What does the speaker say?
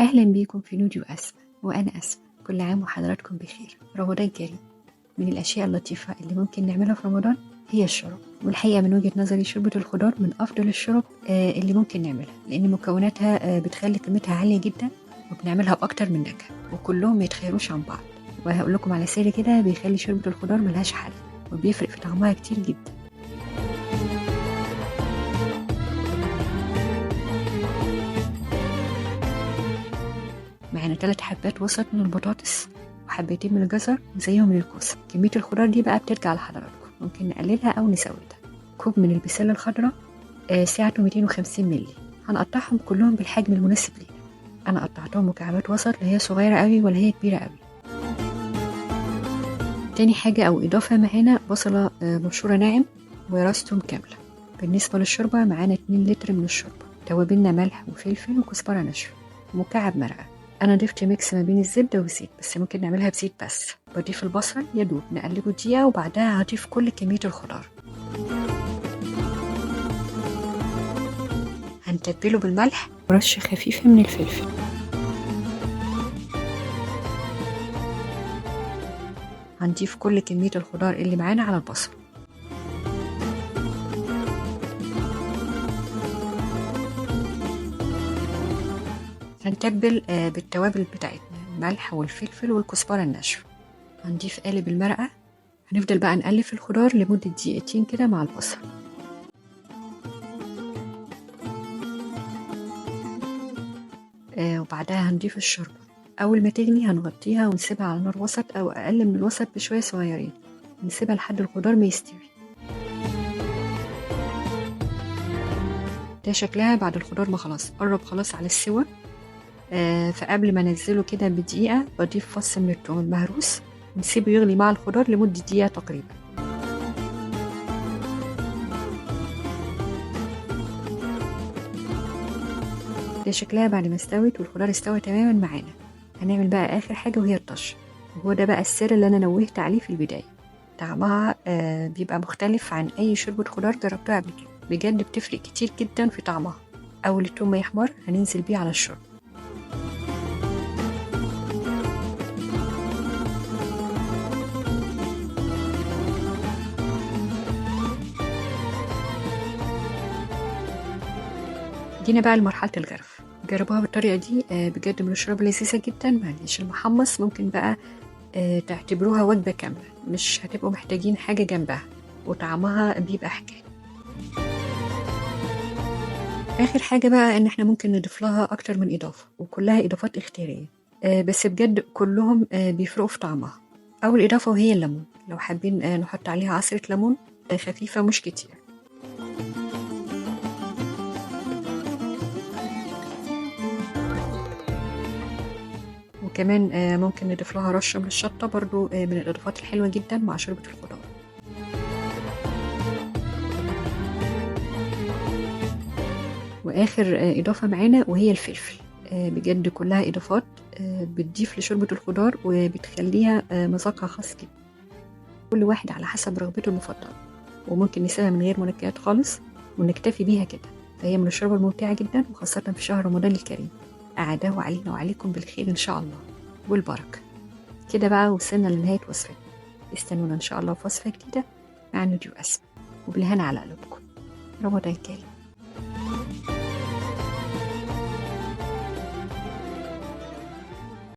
أهلا بيكم في نودي وأسماء، وأنا أسماء. كل عام وحضراتكم بخير. رمضان كريم. من الأشياء اللطيفة اللي ممكن نعملها في رمضان هي الشرب، والحقيقة من وجهة نظري شوربة الخضار من أفضل الشرب اللي ممكن نعملها، لأن مكوناتها بتخلي قيمتها عالية جدا، وبنعملها بأكتر من نكهة وكلهم ما يتخيروش عن بعض. وهقول لكم على سر كده بيخلي شوربة الخضار ملهاش حل وبيفرق في طعمها كتير جدا. معانا 3 حبات وسط من البطاطس وحبتين من الجزر وزيهم من الكوسة. كمية الخضار دي بقى بترجع لحضراتكم، ممكن نقللها أو نزودها. كوب من البسلة الخضراء سعته 250 مللي. هنقطعهم كلهم بالحجم المناسب لينا. أنا قطعتهم مكعبات وسط، لا هي صغيرة قوي ولا هي كبيرة قوي. تاني حاجة أو إضافة معانا بصلة مبشورة ناعم وراس توم كاملة. بالنسبة للشوربة معانا 2 لتر من الشوربة، توابلنا ملح وفلفل وكزبرة ناشفة ومكعب مرقة. أنا ضفت mix ما بين الزبدة والزيت، بس ممكن نعملها بزيت بس. بضيف البصل يدوب نقلبه دقيقة، وبعدها هضيف كل كمية الخضار. هنتبله بالملح ورشة خفيفة من الفلفل. هنضيف كل كمية الخضار اللي معانا على البصل. هنتبل بالتوابل بتاعتنا، الملح والفلفل والكزبرة الناشفة. هنضيف قالب المرقة. هنفضل بقى نقلب في الخضار لمدة دقيقتين كده مع البصل. وبعدها هنضيف الشوربة. أول ما تغلي هنغطيها ونسيبها على نار وسط أو أقل من الوسط بشوية صغيرين، نسيبها لحد الخضار ما يستوي. ده شكلها بعد الخضار ما خلاص قرب خلاص على السوا. فقبل ما انزله كده بدقيقة بضيف فص من الثوم المهروس ونسيبه يغلي مع الخضار لمدة دقيقة تقريبا. ده شكلها بعد ما استوت والخضار استوى تماما معانا. هنعمل بقى آخر حاجة وهي الطشة، وهو ده بقى السر اللي أنا نوهت عليه في البداية. طعمها بيبقى مختلف عن أي شوربة خضار جربتها قبل كده، بجد بتفرق كتير جدا في طعمها. أول الثوم ما يحمر هننزل بيه على الشوربة. جينا بقى لمرحلة الغرف. جربوها بالطريقة دي بجد من الشوربة لذيذة جدا. معلش المحمص ممكن بقى تعتبروها وجبة كاملة، مش هتبقوا محتاجين حاجة جنبها، وطعمها بيبقى حكاية. آخر حاجة بقى إن احنا ممكن نضيف لها أكتر من إضافة، وكلها إضافات اختيارية، بس بجد كلهم بيفرقوا في طعمها. أول إضافة وهي الليمون، لو حابين نحط عليها عصرة ليمون خفيفة مش كتير. وكمان ممكن نضيف لها رشة من الشطة برضو، من الإضافات الحلوة جدا مع شوربة الخضار. وآخر إضافة معانا وهي الفلفل. بجد كلها إضافات بتضيف لشوربة الخضار وبتخليها مذاقها خاص جدا. كل واحد على حسب رغبته المفضلة، وممكن نسيبها من غير منكهات خالص ونكتفي بيها كده. فهي من الشوربة الممتعة جدا، وخاصة في شهر رمضان الكريم. أعاده علينا وعليكم بالخير إن شاء الله والبركة. كده بقى وصلنا لنهاية وصفتنا. استنونا إن شاء الله في وصفة جديدة مع نودي وأسماء، وبالهنا على قلوبكم. رمضان كريم.